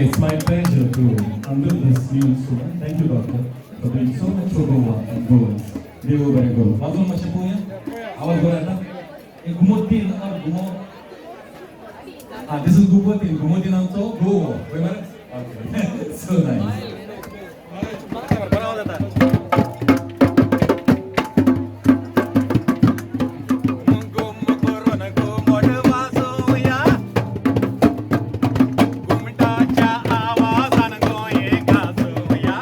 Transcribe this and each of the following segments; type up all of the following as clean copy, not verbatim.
Okay, it's my pleasure to unveil this new instrument. Thank you, doctor, for doing so much for Goa and Goans. देव बरें करूं. वाजोवन मातशें पळोवया. आवाज बरो येता. हे घुमोतीन or घुमो. Ah, this is घुमोतीन. घुमोतीन आमचो गोवो. पळय मरे? Okay. So nice. गुम करून घुमट वाजोवया, घुमटाच्या आवाजान गोंय गाजोवया.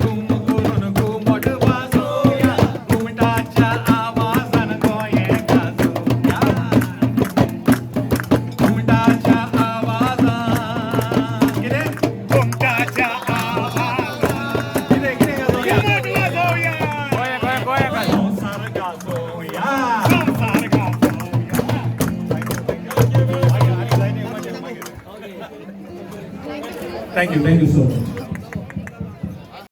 गुम करून घुमट वाजोवया, घुमटाच्या आवाजान गोंय गाजोवया. घुमटाच्या आवाजान कितें? घुमटाच्या आवाजान कितें कितें गाजोवया? घुमट वाजोवया, संवसार गाजोवया. संवसार गाजोवया. Thank you so much.